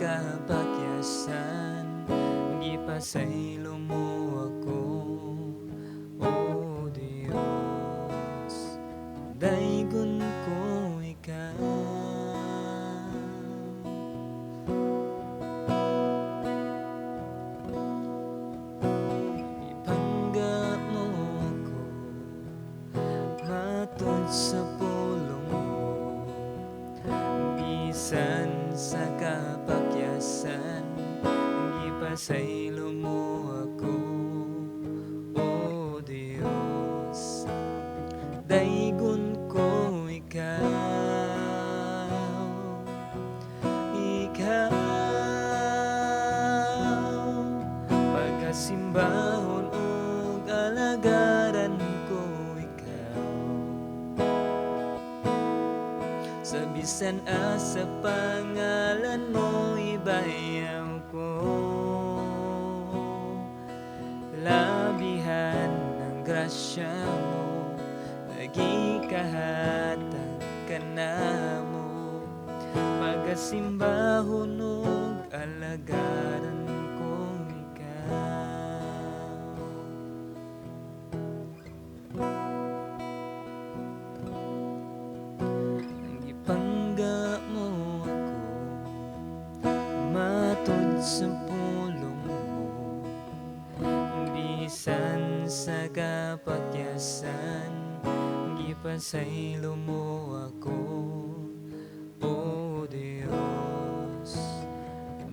kapakyasan, gipasaylo mo ako, O Dios. Daygon ko ikaw. Ipangga mo ako matod sa pulong mo, bisan sa kapakyasan, gipasaylo mo ako, O Dios. Daygon ko ikaw, ikaw. Pagkasimbahon ug alagaran ko ikaw, sa bisan asa pangalan mo ibayaw ko. Labihan ng grasya mo, nagikahatag ka na mo. Pagkasimbahon ug alagaran ko ikaw. Gipangga mo ako matod sa pulong mo, bisan sa kapakyasan, gipasaylo mo ako, O Dios.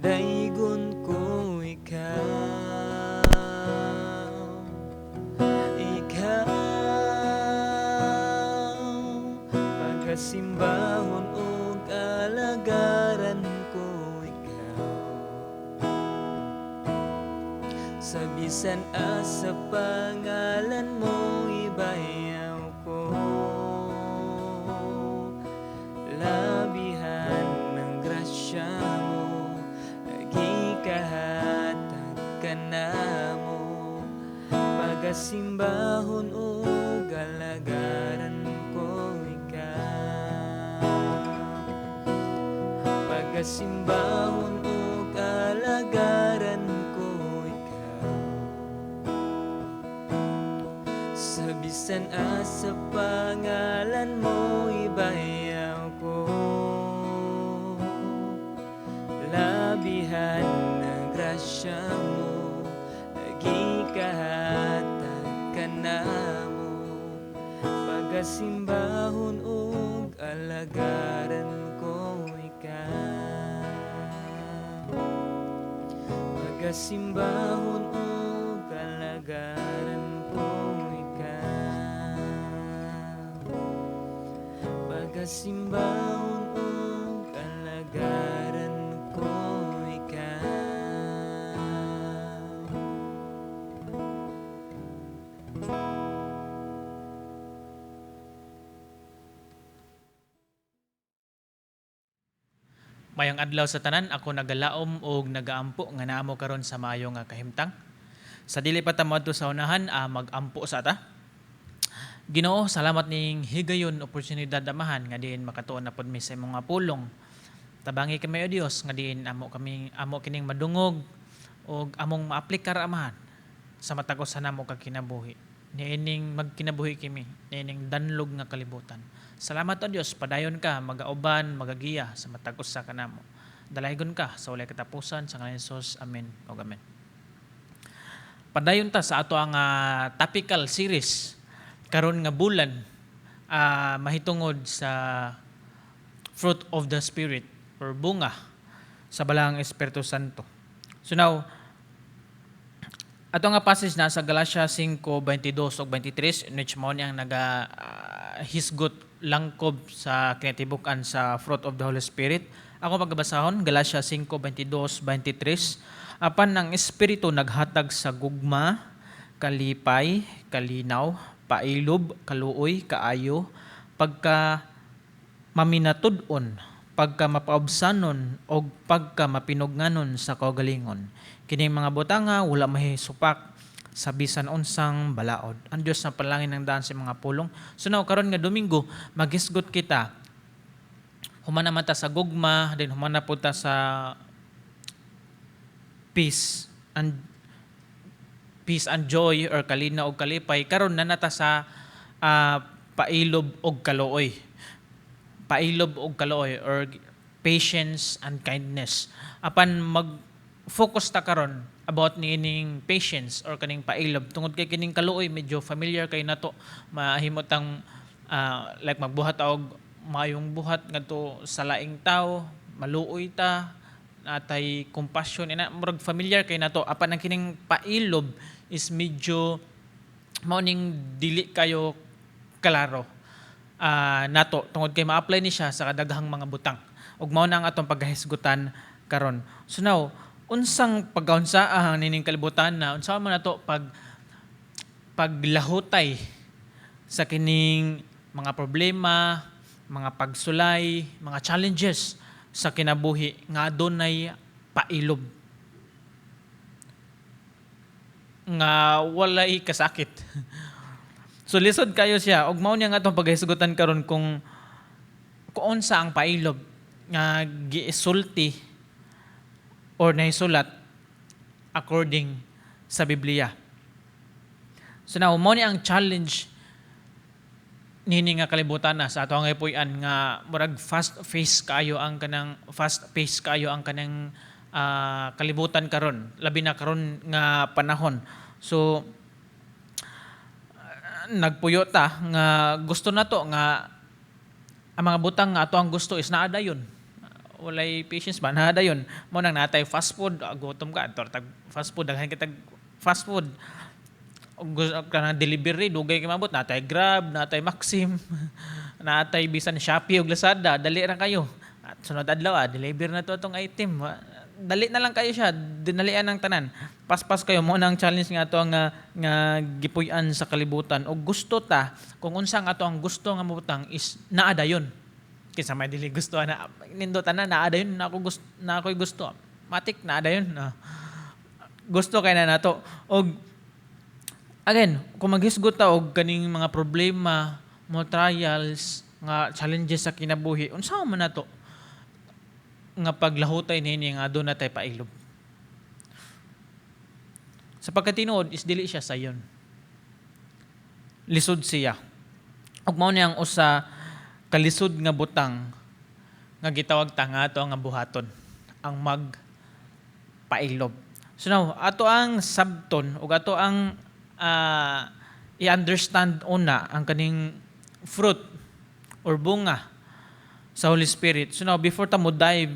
Daygon ko ikaw, ikaw. Pagkasimbahon ug alagaran ko ikaw, sa bisan asa pangalan mo ibayaw ko. Labihan ng grasya mo, nagikahatag ka na mo. Pagkasimbahon ug alagaran ko ikaw. Pagkasimbahon ug alagaran ko ikaw, sa bisan asa pangalan mo ibayaw ko. Labihan ng grasya mo, nagikahatag ka na mo. Pagkasimbahon ug alagaran ko ikaw. Pagkasimbahon ug alagaran ko ikaw. Pagkasimbahon ug alagaran ko ikaw. Mayong adlaw sa tanan, ako nagalaom og nagaampo nga naamo karon sa maayo nga kahimtang. Sa dili pa ta moadto sa unahan, magampo sa ta. Ginoo, salamat ning higayon oportunidad, Amahan, nga diin makatuon na pod mi sa imong nga pulong. Tabangi kami, O Dios, nga diin amo kami amo kining madungog og among maaplikar, Amahan, sa matag usa namo ka kinabuhi. Niining magkinabuhi kami niining danlog nga kalibutan. Salamat, O Dios, padayon ka magauban, magagiya sa matag usa kanamo. Dalaygon ka sa walay katapusan sa ngalan ni Jesus. Amen ug amen. Padayon ta sa ato ang topical series karon nga bulan, mahitungod sa fruit of the Spirit or bunga sa Balaang Espiritu Santo. So now, ato nga passage na sa Galatia 5:22 ug 23, in which mao ni ang naga hisgot langkob sa kinatibuk-an sa fruit of the Holy Spirit. Ako pagabasahon, Galatia 5:22, 23. Apan ang Espiritu naghatag sa gugma, kalipay, kalinaw, pailob, kaluoy, kaayo, pagka maminatud-on, pagka mapaubsanon og pagka mapinugnanon sa kaugalingon. Kining mga butanga wala mahisupak sa bisan unsang balaod. Ang Dios na palangin ng daan sa mga pulong. So now, karon nga Domingo, maghisgot kita. Human naman ta sa gugma, then human na pud ta sa Peace and joy or kalinaw og kalipay. Karon na nata sa pailob og kaluoy. Pailob og kaluoy or patience and kindness. Apan mag-focus ta karon about niining patience or kaning pailob tungod kay kining kaluoy medyo familiar kay nato. Mahimo tang like magbuhat og maayong buhat ngadto sa laing tawo, maluoy ta, natay compassion ina, murag familiar kay nato. Apan ang kining pailob is medyo mao ning dili kayo klaro nato tungod kay ma-apply ni siya sa kadaghang mga butang ug mao na ang atong pagkahisgutan karon. So now, unsang pagkaunsa ang nining kalibutan na unsa man nato paglahutay sa kining mga problema, mga pagsulay, mga challenges sa kinabuhi nga adunay pailob nga walay kasakit? So lisod kayo siya ug mao niya nga atong paghisgutan karon kung unsa ang pailob nga giisulti or nahisulat according sa Biblia. So now, mao ni ang challenge nini nga kalibutan na sa ato ang puy-an nga murag fast pace kayo ang kanang kalibutan karon, labi na karon nga panahon. So nagpuyo ta nga gusto nato nga ang mga butang nga ato ang gusto is naa dayon. Walay patience ba, naa dayon. Mo nang natay fast food, gutom ka, adto tag fast food, daghan kitag fast food. Ug gusto kanang delivery, dugay kay maabot, natay Grab, natay Maxim, natay bisan Shopee ug Lazada, dali ra kayo. At sunod adlaw, deliver na to atong item. Dali na lang kayo siya, dinalian ang tanan. Paspas kayo. Mo nang challenge nga ato nga gipuy-an sa kalibutan. Og gusto ta kung unsa nga ato ang gusto nga mabutang is naa dayon. Kinsa may dili gusto ana, nindot ana, naa dayon na ako gusto, na ako'y gusto. Matik naa dayon. Gusto kay na nato. Og again, kung maghisgot ta og kaning mga problema, mga trials, nga challenges sa kinabuhi, unsa man nato nga paglahutay nini nga aduna tay pailob? Sa pagkatinuod is dili siya sayon. Lisod siya. Ug mao ni ang usa kalisod nga butang nga gitawag ta nga ato nga buhaton, ang mag pailob. So now, ato ang sabton ug ato ang i-understand una ang kaning fruit or bunga sa Holy Spirit. So now, before ta mo dive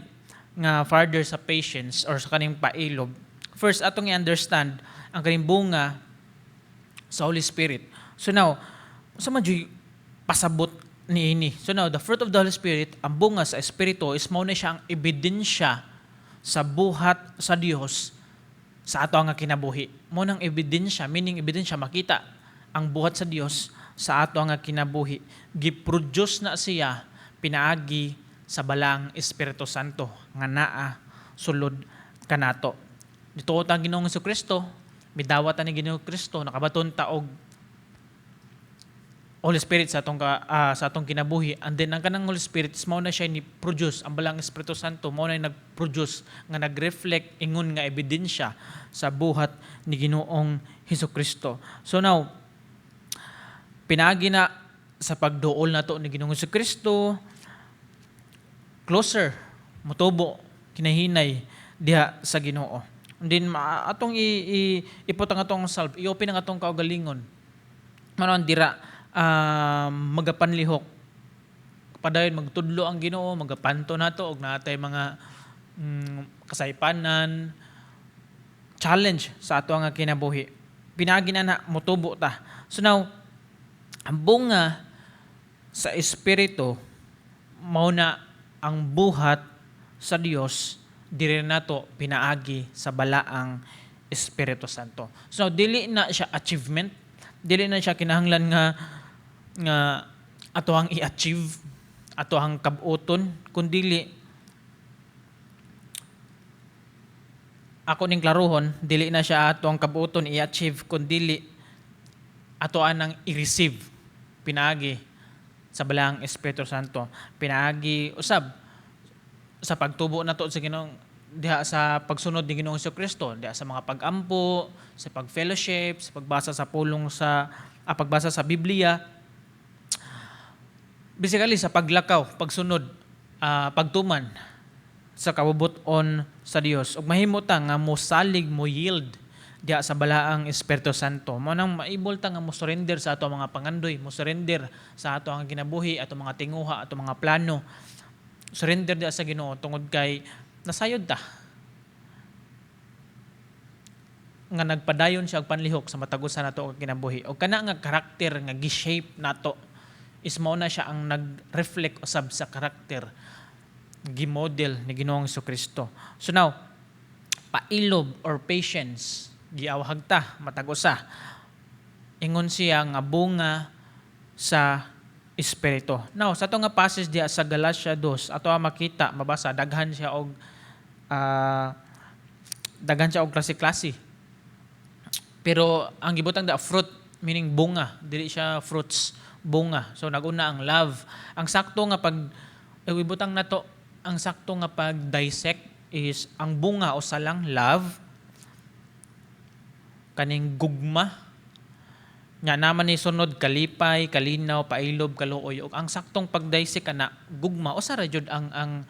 nga further sa patience or sa kaning pailob, first atong i-understand ang kaning bunga sa Holy Spirit. So now, sa man juy pasabot niini? So now, the fruit of the Holy Spirit, ang bunga sa Espiritu is mao na siya ang ebidensya sa buhat sa Dios sa ato nga kinabuhi. Mo nang ebidensya, meaning ebidensya, makita ang buhat sa Dios sa ato nga kinabuhi. Giproduce na siya pinaagi sa Balaang Espiritu Santo nga naa sulod kanato. Dito ta ang Ginoong Kristo, midawat ta ni Ginoong Kristo, nakabaton ta og Holy Spirit sa atong kinabuhi. And then ang kanang Holy Spirit mao na siya ni produce. Ang Balaang Espiritu Santo mao na nag-produce nga nag-reflect ingon nga ebidensya sa buhat ni Ginoong Hesus Kristo. So now, pinaagi na sa pagduol nato ni Ginoong Kristo, closer motubo kinahinay diha sa Ginoo. And then atong i, i iputang atong self, i-open ang atong kaugalingon. Mano dira magapanlihok, padayon magtudlo ang Ginoo, magapanto nato og natay mga kasaypanan, challenge sa ato nga kinabuhi. Pinaagi na na motubo ta. So now, ang bunga sa Espiritu mao na ang buhat sa Dios diri nato pinaagi sa Balaang Espiritu Santo. So dili na siya achievement, dili na siya kinahanglan nga ato ang i-achieve, ato ang kabuton, kundili ako ning klarohon, dili na siya ato ang kabuton i-achieve, kundili ato anang i-receive pinaagi sa Balaang Espiritu Santo, pinaagi usab sa pagtubo nato sa Ginoong. diha sa pagsunod ni Ginoong Kristo, diha sa mga pag-ampo, sa pag-fellowship, sa pagbasa sa pulong sa pagbasa sa Biblia, basically sa paglakaw, pagsunod, pagtuman sa kabubut-on sa Dios. Ug mahimo ta nga mosalig, mo yield diha sa Balaang Espiritu Santo. Mao nang maibol ta nga mo surrender sa ato mga pangandoy, mo surrender sa ato ang kinabuhi, ato mga tinguha, ato mga plano. Surrender diha sa Ginoo tungod kay nasayod ta nga nagpadayon siya og panlihok sa matag usa nato og kinabuhi. Og kana nga karakter nga gi-shape nato is mao na siya ang nag-reflect usab sa karakter gimodel ni Ginoong Kristo. So now, pailob or patience, giawhag ta matag usa. Ingon siya nga bunga sa Espiritu. Now, sa ato nga passage diha sa Galatia 2, ato ang makita, mabasa, daghan siya og klase-klase. Pero ang gibutang da fruit, meaning bunga, dili siya fruits, bunga. So naguna ang love. Ang sakto nga pag ibutang nato, ang sakto nga pag dissect is ang bunga usa lang, love, kaning gugma nga naman ni sunod kalipay, kalinaw, pailob, kaluoy. Ug ang saktong pag-dissect kana gugma, usa ra jud ang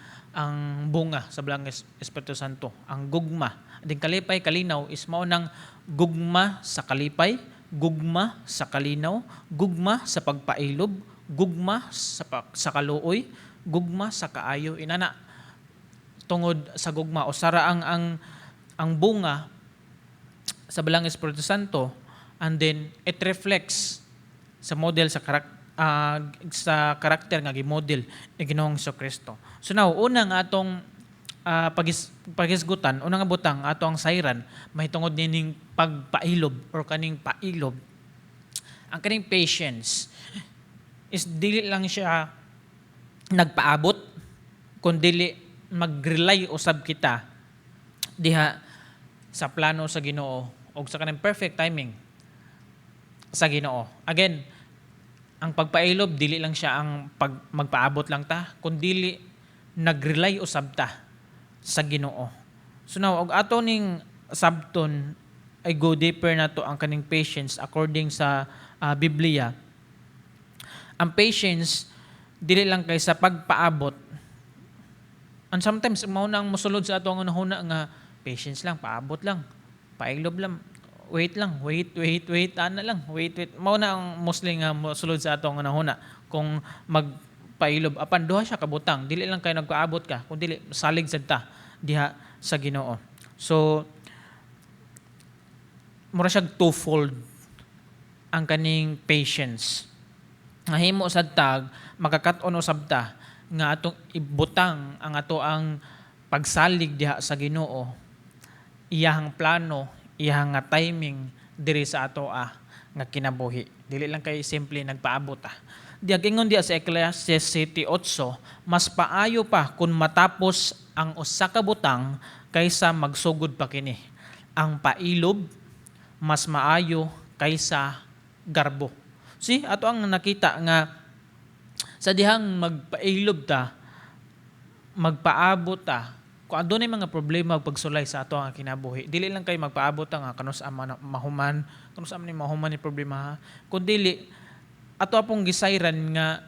bunga sa Balaang Espiritu Santo, ang gugma. Din kalipay, kalinaw is mao nang gugma sa kalipay, gugma sa kalinaw, gugma sa pagpailob, gugma sa kaluoy, gugma sa kaayo. Inana tungod sa gugma, usara ang bunga sa Balaang Espiritu Santo, and then it reflects sa model sa karakter nga gimodel ni Ginoong Kristo. So now, una nga atong paghisgutan, una nga butang ato ang sayran mahitungod nining pagpailob or kaning pailob. Ang kaning patience is dili lang siya nagpaabot kun dili mag-rely usab kita diha sa plano sa Ginoo og sa kanang perfect timing sa Ginoo. Again, ang pagpailob dili lang siya ang magpaabot lang ta, kun dili nag-rely usab ta sa Ginoo. So now, og ato ning sabton ay go deeper na to ang kaning patience according sa Biblia. Ang patience dili lang kay sa pagpaabot. And sometimes mao na ang mosulod sa ato ang hunahuna nga patience lang, paabot lang, pailob lang, wait lang, wait, wait, wait, ana lang, wait, wait. Mao na ang mostly nga mosulod sa ato ang hunahuna kung magpailob. Apan duha siya kabutang, dili lang kay nagpaabot ka, kun dili salig sad ta diha sa Ginoo. So mura siya twofold ang kaning patience. Mahimo sad tag makakat-on usab ta nga atong ibutang ang ato ang pagsalig diha sa Ginoo, iyahang plano, iyahang nga timing diri sa ato nga kinabuhi. Dili lang kay simple nagpaabot ah. Diag ingon diha sa Ecclesiastes 7:8, mas paayo pa kung matapos ang usa ka butang kaysa magsugod pa kini. Ang pailob mas maayo kaysa garbo. See, ato ang nakita nga sa dihang magpailob ta, magpaabot ta, kung adunay mga problema ug pagsulay sa ato ang kinabuhi, dili lang kay magpaabot ta nga kanus ama na mahuman, kanus ama ni mahuman ni problema ha. Kun dili ato apong gisayran nga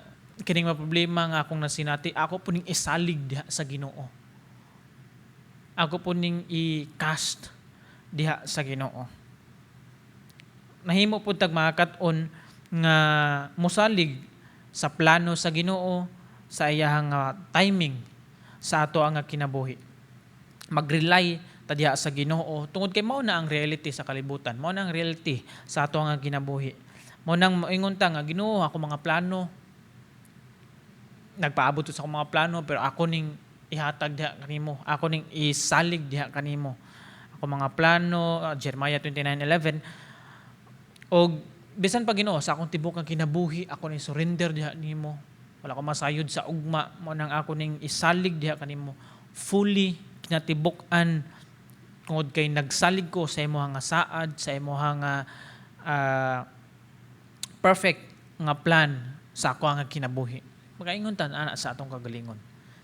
kining mga problema nga akong nasinati, ako po ning isalig diha sa Ginoo. Ako po ning i-cast diha sa Ginoo. Nahimo pud tag makakat-on nga mosalig sa plano sa Ginoo, sa iyahang timing sa ato ang kinabuhi. Mag-rely ta diha sa Ginoo tungod kay mao na ang reality sa kalibutan, mao na ang reality sa ato ang kinabuhi. Mao nang moingon ta nga, "Ginoo, ako mga plano, nagpaabot sa akong mga plano, pero ako ning ihatag diha kanimo, ako ning isalig diha kanimo ako mga plano," Jeremiah 29:11. Og bisan pa, Ginoo, sa akong tibuok ang kinabuhi, ako ning surrender diha nimo, wala ko masayod sa ugma, mo nang ako ning isalig diha kanimo fully kinatibuk-an tungod kay nagsalig ko sa imong nga saad, sa imong nga perfect nga plan sa ako nga kinabuhi. Makaingon ta ana sa atong kagalingon.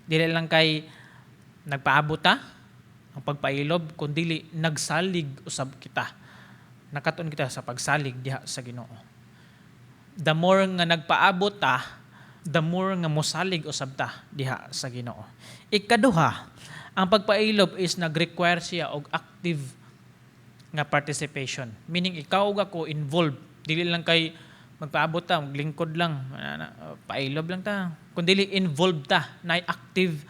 Dili lang kay nagpaabot ta, ang pagpailob, kundi nagsalig usab kita. Nakat-on kita sa pagsalig diha sa Ginoo. The more nga nagpaabot ta, the more nga mosalig usab ta diha sa Ginoo. Ikaduha, ang pagpailob is nag-require siya og active nga participation. Meaning, ikaw ug ako involved. Dili lang kay magpaabot ta, maglingkod lang, pailob lang ta. Kung dili involved ta, na active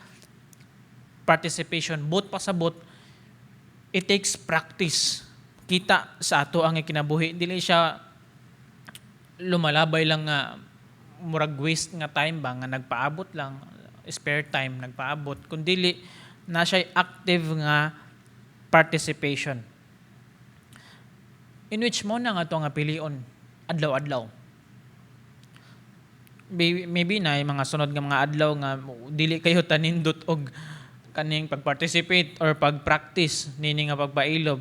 participation, buot pasabot, it takes practice. Kita sa ato ang kinabuhi. Dili siya lumalabay lang nga murag waste nga time ba nga nagpaabot lang, spare time nagpaabot, kun dili na siya active nga participation, in which mo na nga to nga pilion adlaw-adlaw. Maybe na yung mga sunod nga mga adlaw nga dili kayo tanindot og kaning pag-participate or pag-practice nini nga pagpailob,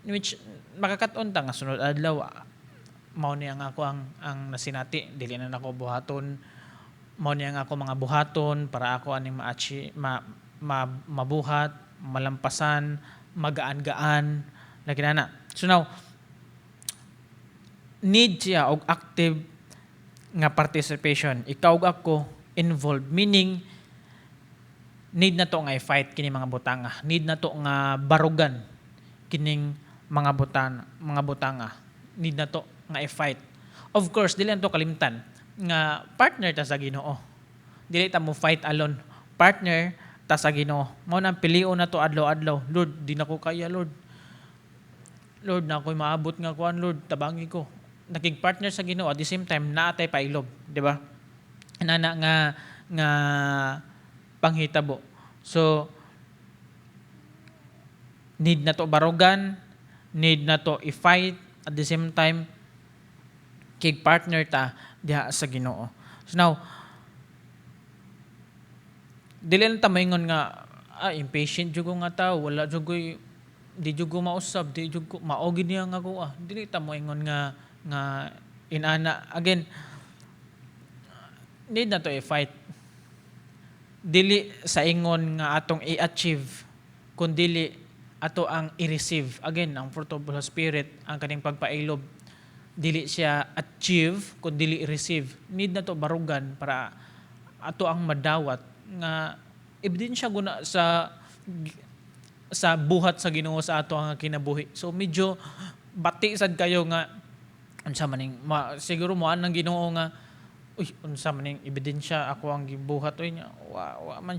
in which makakat-on ta nga sunod adlaw, mao niya nga ako ang nasinati, dili na nako buhaton, mao niya nga ako mga buhaton para ako aning ma, mabuhat, malampasan, magaan-gaan lagi na. So now, need siya og active nga participation. Ikaw ug ako involved, meaning need na to nga i-fight kini mga butanga, need na to nga barugan kining mga butanga, need na to nga i-fight. Of course, dili to kalimtan nga partner ta sa Ginoo. Dili ta mo fight alone, partner ta sa Ginoo. Mao nang pilion na to adlaw-adlaw. "Lord, di na ko kaya, Lord. Lord, na ako'y maabot nga kuan, Lord, tabangi ko." Nakig partner sa Ginoo, at the same time naatay pailob, di ba? Nana nga panghitabo. So need na to barugan, need na to i-fight, at the same time kig partner ta diha sa Ginoo. So now, dili lang ta maingon nga, "Ah, impatient jud ko nga tao, wala jud ko'y, di jud ko mausab, di jud ko mao gid niya nga ako, ah." Dili ta moingon nga inana. Again, need na to i-fight. Dili sa ingon nga atong i-achieve, kundi ato ang i-receive. Again, ang fruit of the Spirit, ang kaning pagpailob, dili siya achieve kundi i-receive. Need na to barugan para ato ang madawat nga ebidensya guna sa buhat sa Ginoo sa ato ang kinabuhi. So medyo bati sad kayo nga unsa man ning siguro mo anang Ginoo nga, "Uy, unsa man ning ebidensya ako ang gibuhat, oy?" Nya wa man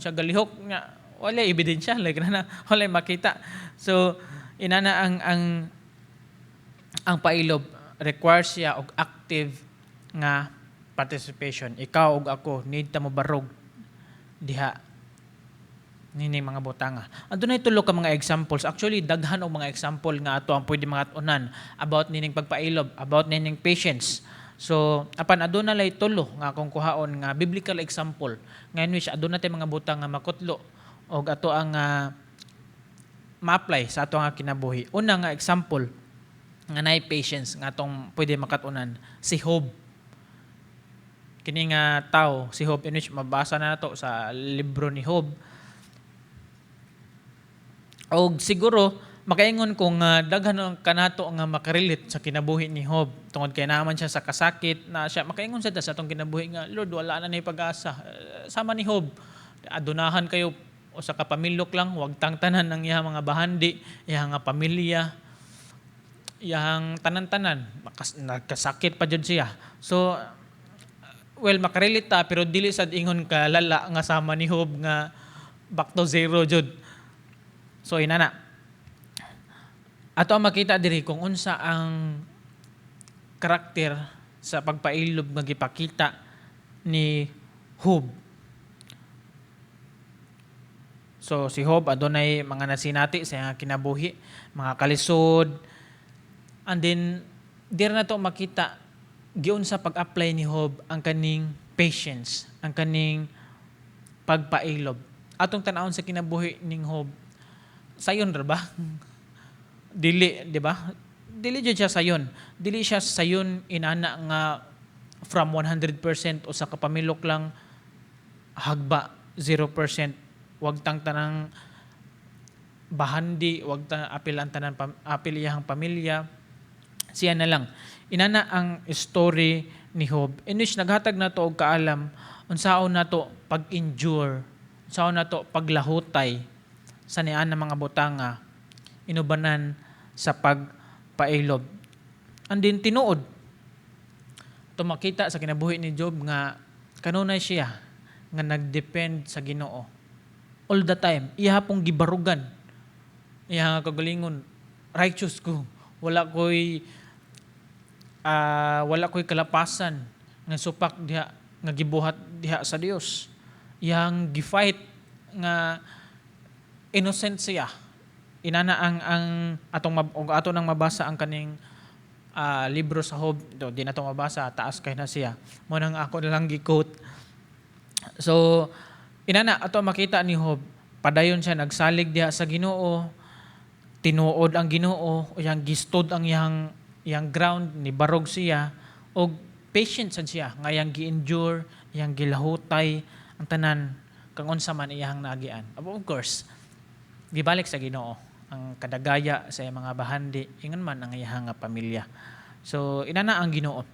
siya galihok nga wala ebidensya, like na wala makita. So inana ang pailob, requires siya og active nga participation. Ikaw ug ako, need ta mo barog diha nini mga butanga. Adunay tulo ka mga examples. Actually, daghan og mga example nga ato ang pwede mga unan about nining pagpailob, about nining patience. So, apan aduna lay tulo nga akong kuhaon nga biblical example nga in which aduna tay mga butang nga makutlo og ato ang ma-apply sa ato nga kinabuhi. Una nga example nga naay patience nga atong pwede makatunan, si Job. Kini nga tao, si Job, in which mabasa na nato sa libro ni Job. Og siguro makaingon ko nga daghan ang kanato nga makarelate sa kinabuhi ni Job tungod kay naaman siya sa kasakit na siya. Makaingon siya sa atong kinabuhi nga, "Lord, wala na ni pag-asa." Eh, sama ni Job, adunahan kayo usa ka pamilok lang, wagtang tanan ng iyang mga bahandi, iyang nga pamilya, iyang tanan-tanan, nagkasakit pa jud siya. So well, makarelate ta, pero dili sad ingon ka lala nga sama ni Job nga back to zero jud. So inana. Ato ang makita diri kung unsa ang karakter sa pagpailob nga gipakita ni Job. So si Job adunay mga nasinati sa iyang kinabuhi, mga kalisod. And then diri na to makita giunsa pag-apply ni Job ang kaning patience, ang kaning pagpailob. Atong tan-awon sa kinabuhi ning Job, sayon ra ba? Dili, di ba? Dili jud siya sayon. Dili siya sayon inana nga from 100% usa ka pamilok lang, hagba 0%, wagtang tanang bahandi, wag ta apil ang tanan apil iyang pamilya, siya na lang. Inana ang story ni Job, in which naghatag nato og kaalam unsaon nato pag-endure, unsaon nato paglahutay sa niana mga butanga inubanan sa pagpailob. And then tinuod to makita sa kinabuhi ni Job nga kanunay siya nga nagdepend sa Ginoo all the time. Iya pong gibarugan iya nga kagalingon, "Righteous ko, wala ko'y kalapasan nga supak diha nga gibuhat diha sa Dios." Iyang gifight nga innocent siya. Inana ang atong og ato nang mabasa ang kaning libro sa Job do, di na to mabasa, taas kay na siya mo nang ako na lang gi-quote. So inana ato makita ni Job, padayon siya nagsalig diha sa Ginoo. Tinuod ang Ginoo, iyang gistod ang iyang iyang ground, ni barog siya og patient sad siya nga iyang gi-endure, iyang gilahutay ang tanan kang unsa man iyang naagian. Of course, gibalik sa Ginoo ang kadagaya sa iyang mga bahandi, ingon man ang iyang nga pamilya. So inana ang Ginoo,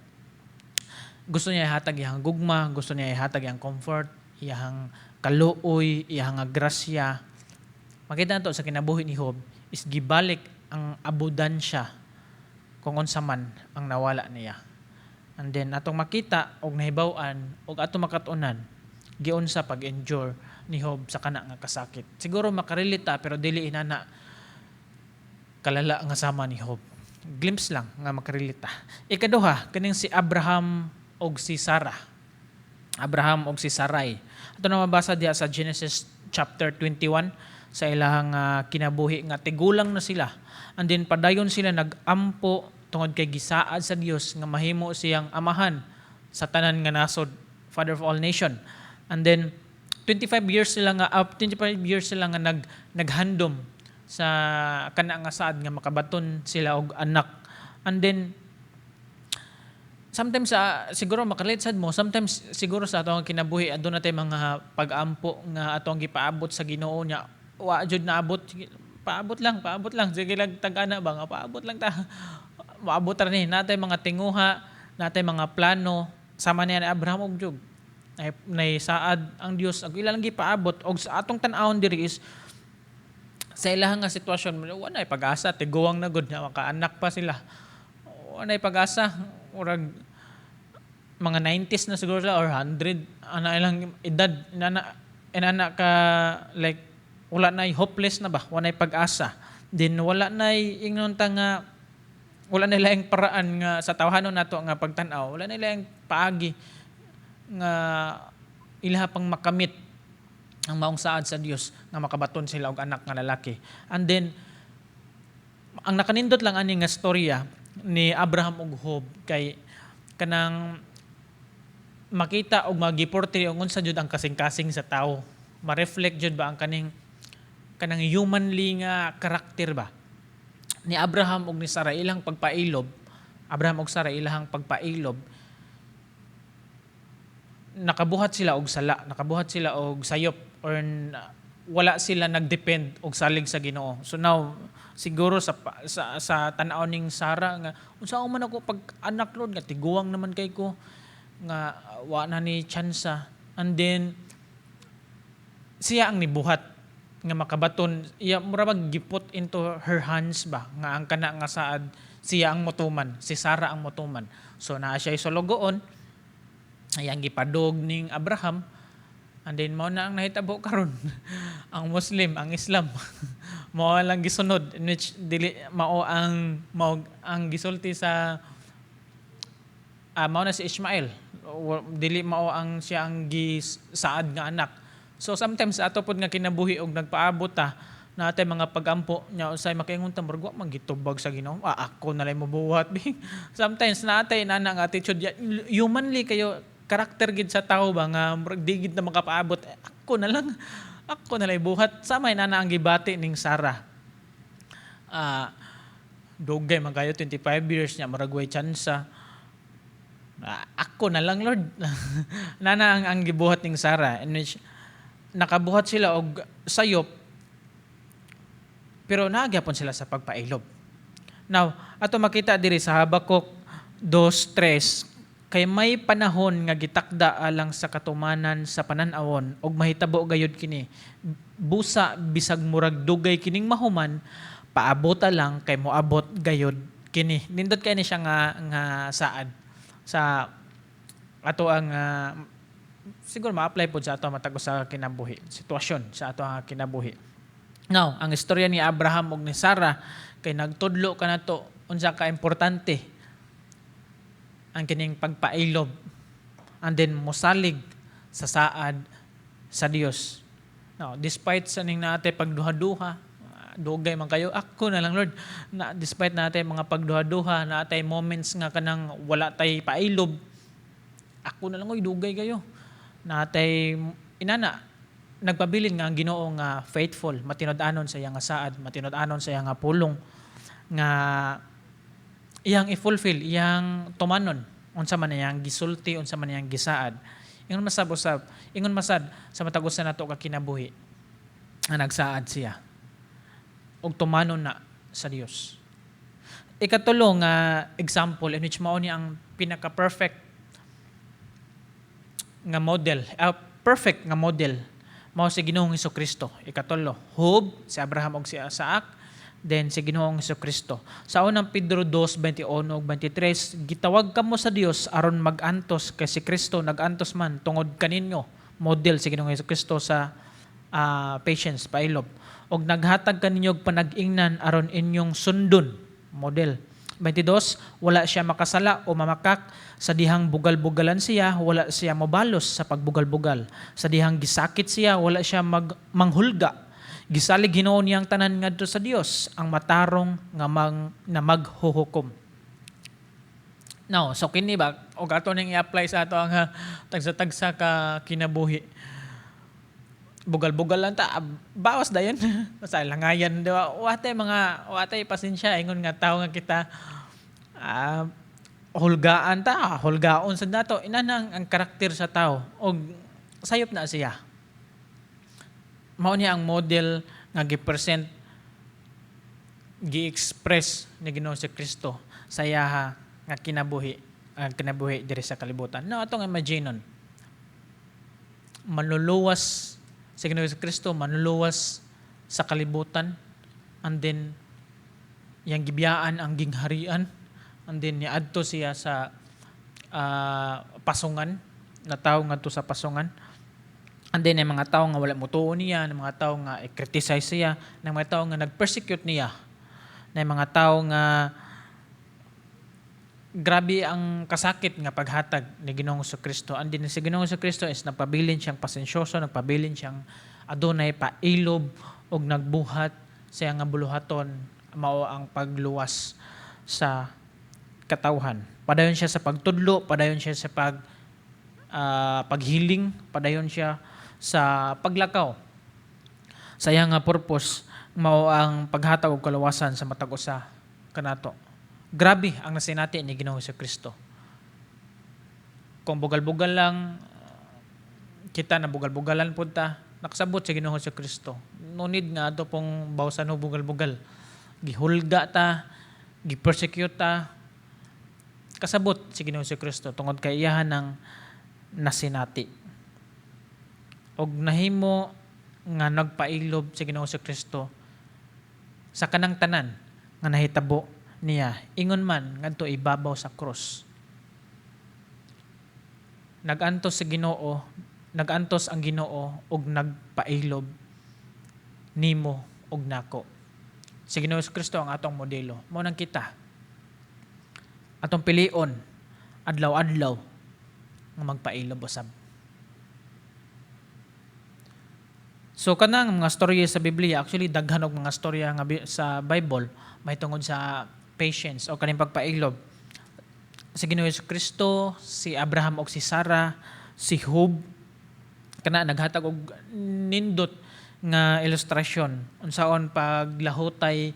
gusto niya ihatag iyang gugma, gusto niya ihatag iyang comfort, iyang kaluoy, iyang nga grasya. Makita nato sa kinabuhi ni Job is gibalik ang abundansya kung unsa man ang nawala niya. And then atong makita og nahibaw-an og atong makat-unan giunsa pag-endure ni Job sa kana nga kasakit. Siguro makarelate ta, pero dili inana kalala nga sama ni Job. Glimpse lang nga makarelate ta. Ikaduha, kaning si Abraham og si Sarah. Abraham og si Sarai. Ato na mabasa diha sa Genesis chapter 21 sa ilahang kinabuhi nga tigulang na sila. And then padayon sila nag-ampo tungod kay gisaad sa Dios nga mahimo siyang amahan sa tanan nga nasod, father of all nation. And then 25 years sila nga up 25 years sila nga naghandom sa kana nga saad nga makabaton sila og anak. And then sometimes siguro makarelate sad mo, sometimes siguro sa atong kinabuhi aduna tay mga pag-ampo nga atong gipaabot sa Ginoo nya wa jud naabot. Sige, paabot lang, paabot lang, sige lang, tag-ana ba nga paabot lang ta, maabot ra ni. Natay mga tinguha, natay mga plano sama niya ni Abraham ug Job nay saad ang Dios ag ila lang gipaabot. Og sa atong tan-awon diri is sa ilahang nga sitwasyon, wa nay pag-asa, tiguang na gud nya makaanak pa sila, wa nay pag-asa. Murag mga 90s na siguro sila or 100 ana ilang edad, inana inana ka like wala na, hopeless na ba, wala nay pag-asa din, wala na ingnon ta nga wala na laing paraan nga sa tawhanon nato nga pagtan-aw, wala na laing paagi nga ilaha pang makamit ang maong saad sa Dios nga makabaton sila og anak nga lalaki. And then ang nakanindot lang ani nga storya ni Abraham ug Job kay kanang makita og magiportray og unsa jud ang kasing-kasing sa tao. Ma-reflect jud ba ang kaning kanang humanly nga karakter ba ni Abraham ug ni Sarah ilang pagpailob. Abraham ug Sarah ilahang pagpailob, nakabuhat sila og sala, nakabuhat sila og sayop or wala sila nagdepend og salig sa Ginoo. So now siguro sa tan-aw ning Sarah nga unsa man ako pag anak, Lord, nga tiguang naman kay ko, nga wa na ni tsansa. And then siya ang nibuhat nga makabaton iya, mura bag giput into her hands ba nga ang kana nga saad siya ang motuman, si Sarah ang motuman. So naa siya sulugoon, ayang gipadog ning Abraham. And then mao na ang nahitabo karon, ang Muslim, ang Islam, mao lang gisunod, in which dili mao ang gisulti sa mao na si Ishmael. Dili mao ang siya ang gisaad nga anak. So sometimes ato pod nga kinabuhi og nagpaabot ta natay mga pagampo nya usay makaingon ta, murag wa man gitubag sa Ginoo, ako na lay mobuhat bi. Sometimes natay nana nga attitude, humanly kayo karakter gid sa tao ba nga murag di gid na makapaabot. Eh, ako na lang, ako na lay buhat. Samay nana ang gibati ning Sarah. Dugay man kayo, 25 years nya murag way tsansa. Ako na lang, Lord. Nana ang gibuhat ning Sarah, in which nakabuhat sila og sayop. Pero naa gyapon sila sa pagpailob. Now, ato makita diri sa Habakuk 2:3, kay may panahon nga gitakda alang sa katumanan sa panan-awon ug mahitabo gayud kini. Busa bisag murag dugay kining mahuman, paabota lang kay moabot gayud kini. Nindot kay ni siya nga saad sa ato ang siguro ma-apply pod sa ato matag usa ka kinabuhi, sitwasyon sa ato ang kinabuhi. Now, ang istorya ni Abraham ug ni Sarah kay nagtudlo kanato unsa ka importante ang kining pagpailob and then mosalig sa saad sa Dios. Now, despite sa ning naa tay pagduha-duha, dugay man kayo, ako na lang, Lord. Na despite naa tay mga pagduha-duha, naa tay moments nga kanang wala tay pailob, ako na lang, oy, dugay kayo. Naa tay inana, nagpabilin nga ang Ginoo nga faithful, matinud-anon sa iyang nga saad, matinud-anon sa iyang nga pulong nga iyang i-fulfill, iyang tumanon unsa man iyang gisulti, unsa man iyang gisaad. Ingon masab usab, ingon masad sa matag usa nato ka kinabuhi nga nagsaad siya ug tumanon na sa Dios. Ikatulo nga example, in which mao ni ang pinaka perfect nga model, perfect nga model mao si Ginoong Kristo. Ikatulo, Job, si Abraham ug si Isaac, then si Ginoong Kristo. Sa Unang Pedro 2:21 ug 23, gitawag kamo sa Dios aron mag-antos kay si Kristo nag-antos man tungod kaninyo. Model si Ginoong Kristo sa patience, pailob. Og naghatag kaninyo og panag-ingnan aron inyong sundon. Model. 22, wala siya makasala o mamakak. Sa dihang bugal-bugalan siya, wala siya mobalos sa pagbugal-bugal. Sa dihang gisakit siya, wala siya manghulga. Gisalig hinuon niyang tanan ngadto sa Dios, ang matarong nga na maghuhukom. Now, so kini ba og ato ning i-apply sa ato ang tagsa-tagsa ka kinabuhi. Bugal-bugal lang ta, bawas dayon. Basta langayan, di ba? Wa tay pasensya ingon nga tawo nga kita, hulgaan ta, hulgaon sa nato. Inana ang karakter sa tao og sayop na siya. Mao niya ang model nga gi-present, gi-express ni Ginoo si Kristo sa iyaha nga kinabuhi, ang kinabuhi diri sa kalibutan. No, atong imagine manluluwas si Ginoo si Kristo, manluluwas sa kalibutan, and then iyang gibiyaan ang gingharian, and then niadto siya sa pasungan, natawo ngadto sa pasungan. And then ang mga tao nga wala motuo niya, ang mga tao nga i-criticize siya, ang mga tao nga nag-persecute niya, na mga tao nga grabe ang kasakit nga paghatag ni Ginoong Kristo. And then si Ginoong Kristo is nagpabilin siyang pasensyoso, nagpabilin siyang adunay pailob og nagbuhat sa iyang nga buluhaton mao ang pagluwas sa katawhan. Padayon siya sa pagtudlo, padayon siya sa paghiling, padayon siya sa paglakaw. Sa iyang nga purpose mao ang paghatag og kaluwasan sa matag usa kanato. Grabe ang nasinati ni Ginoong Kristo. Kung bugal-bugal lang kita na bugal-bugalan pud ta, nakasabot sa Ginoong Kristo. No need nga ato pong bawsan og bugal-bugal. Gihulga ta, gi-persecute ta, kasabot si Ginoong Kristo tungod kay iyahan ng nasinati. Og nahimo nga nagpailob si Ginoong Kristo sa kanang tanan nga nahitabo niya ingon man ngadto ibabaw sa krus. Nagantos sa Ginoo, nagantos ang Ginoo og nagpailob nimo og nako. Si Ginoo Kristo ang atong modelo. Mao nang kita atong pilion adlaw-adlaw nga magpailob usab. So kanang mga storya sa Biblia, actually daghan og mga storya nga sa Bible mahitungod sa patience o kaning pagpailob. Si Ginoo Kristo, si Abraham og si Sarah, si Job, kana naghatag og nindot nga ilustrasyon unsaon paglahutay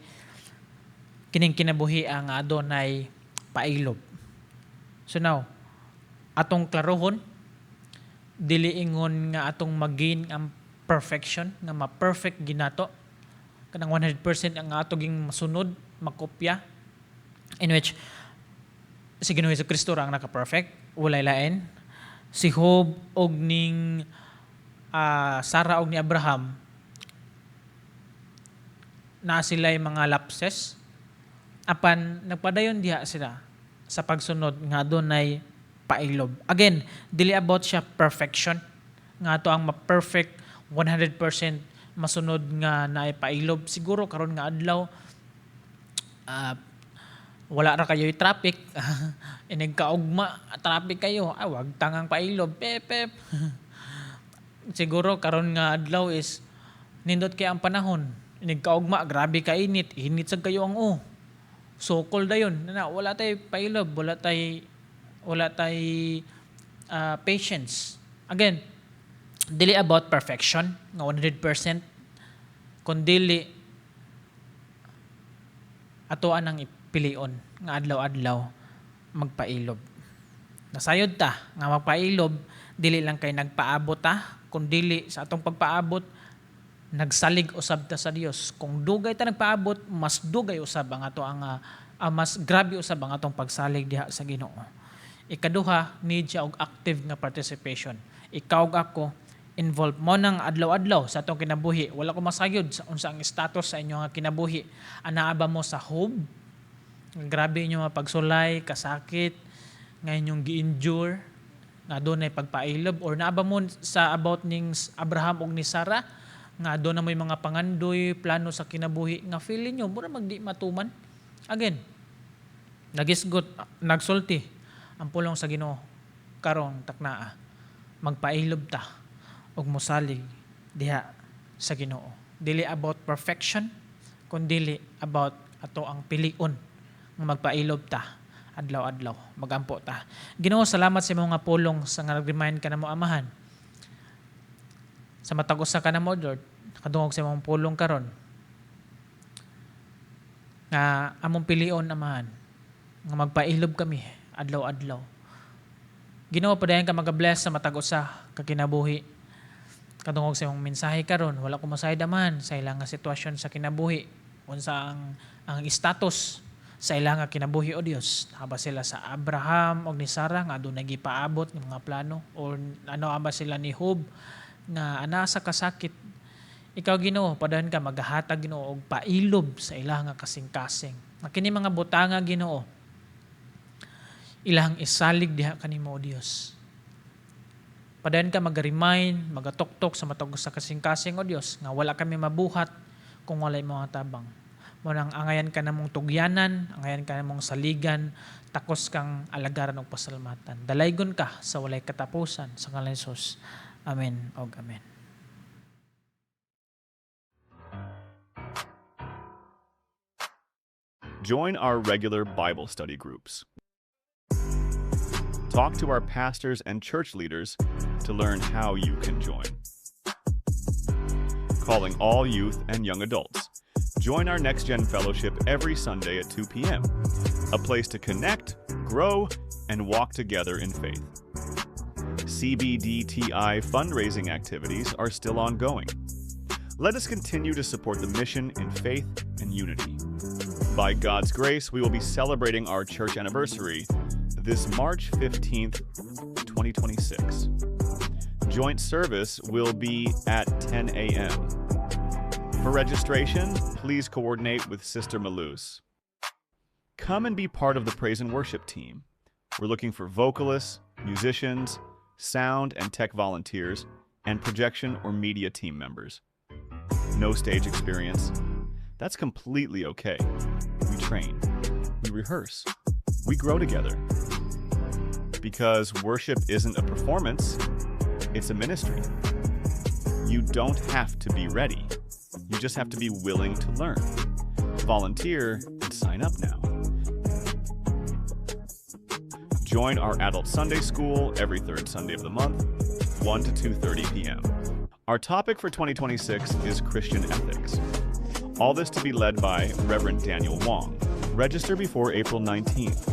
kining kinabuhi ang adunay pailob. So now, atong klarohon, dili ingon nga atong mag-gain ang perfection, nga ma-perfect ginato. Kanang 100% ang ato ging masunod, makopya, in which si Ginoo Hesus Kristo ra ang naka-perfect, walay lain. Si Job og ning Sarah og ni Abraham, naa sila'y mga lapses, apan nagpadayon diha sila sa pagsunod nga adunay pailob. Again, dili about siya perfection nga ato ang ma-perfect 100% masunod nga naay pailob. Siguro karon nga adlaw, wala ra kayo traffic, inig kaugma traffic kayo, ay wag tangang pailob, pep pep. Siguro karon nga adlaw is nindot kay ang panahon, inig kaugma grabe ka init, init sad kayo ang o. Sokol dayon na wala tay pailob, wala tay patience. Again, dili about perfection nga 100%, kundili ato anang ipilion nga adlaw-adlaw magpailob. Nasayod ta nga magpailob, dili lang kay nagpaabot ta, kundili sa atong pagpaabot nagsalig usab ta sa Dios. Kung dugay ta nagpaabot, mas dugay usab ang ato ang mas grabe usab ang atong pagsalig diha sa Ginoo. Ikaduha, need siya og active nga participation. Ikaw ug ako involved mo nang adlaw-adlaw sa atong kinabuhi. Wala ko masayod sa unsa ang status sa inyong nga kinabuhi. Anaa ba mo sa Job? Grabe inyo mga pagsulay, kasakit, nga inyong gi-endure, nga dunay pagpailob, or naa ba mo sa about ning Abraham ug ni Sarah, nga doon na may mga pangandoy, plano sa kinabuhi, nga feeling nyo, mura magdi matuman. Again, nagisgot, nagsulti ang pulong sa Ginoo karong taknaa, magpailob ta ug mosalig diha sa Ginoo. Dili about perfection, kundili about ato ang pilion nga magpailob ta adlaw-adlaw, magampo ta. Ginoo, salamat sa imong nga pulong sa nga nag-remind ka namo, Amahan. Sa matag usa ka namo, Lord, nakadungog sa imong pulong karon, nga among pilion, Amahan, nga magpailob kami adlaw-adlaw. Ginoo, padayon ka magabless sa matag usa ka kinabuhi kadungog sa imong mensahe karon. Wala ko masayod, Amahan, sa ilang nga sitwasyon sa kinabuhi, unsa ang status sa ilang nga kinabuhi, o Dios. Haba sila sa Abraham og ni Sarah nga adunay gipaabot ng mga plano, or ano aba sila ni Job nga ana sa kasakit. Ikaw, Ginoo, padayon ka magahatag, Ginoo, og pailob sa ilang nga kasing-kasing. Nga kini mga butanga, Ginoo, ilang isalig diha kanimo, o Dios. Padayon ka mag-remind, magatoktok sa matag sa kasing-kasing, o Dios, nga wala kami mabuhat kung walay mga tabang. Mo nang angayan ka namong tugyanan, angayan ka namong saligan, takos kang alagaran og pasalamatan. Dalaygon ka sa walay katapusan sa ngalan ni Jesus. Amen og amen. Join our regular Bible study groups. Talk to our pastors and church leaders to learn how you can join. Calling all youth and young adults. Join our Next Gen Fellowship every Sunday at 2 p.m., a place to connect, grow, and walk together in faith. CBDTI fundraising activities are still ongoing. Let us continue to support the mission in faith and unity. By God's grace, we will be celebrating our church anniversary this March 15th, 2026. Joint service will be at 10 a.m. For registration, please coordinate with Sister Malus. Come and be part of the praise and worship team. We're looking for vocalists, musicians, sound and tech volunteers, and projection or media team members. No stage experience? That's completely okay. We train, we rehearse, we grow together. Because worship isn't a performance, it's a ministry. You don't have to be ready. You just have to be willing to learn. Volunteer and sign up now. Join our adult Sunday school every third Sunday of the month, 1 to 2:30 p.m. Our topic for 2026 is Christian ethics. All this to be led by Reverend Daniel Wong. Register before April 19th.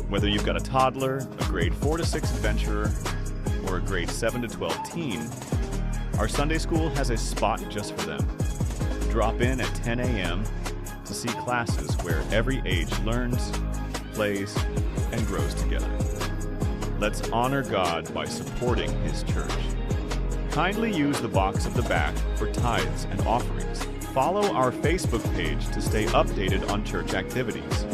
Whether you've got a toddler, a grade 4 to 6 adventurer, or a grade 7 to 12 teen, our Sunday school has a spot just for them. Drop Drop in at 10 a.m. to see classes where every age learns, plays, and grows together. Let's honor God by supporting His church. Kindly use the box at the back for tithes and offerings. Follow our Facebook page to stay updated on church activities.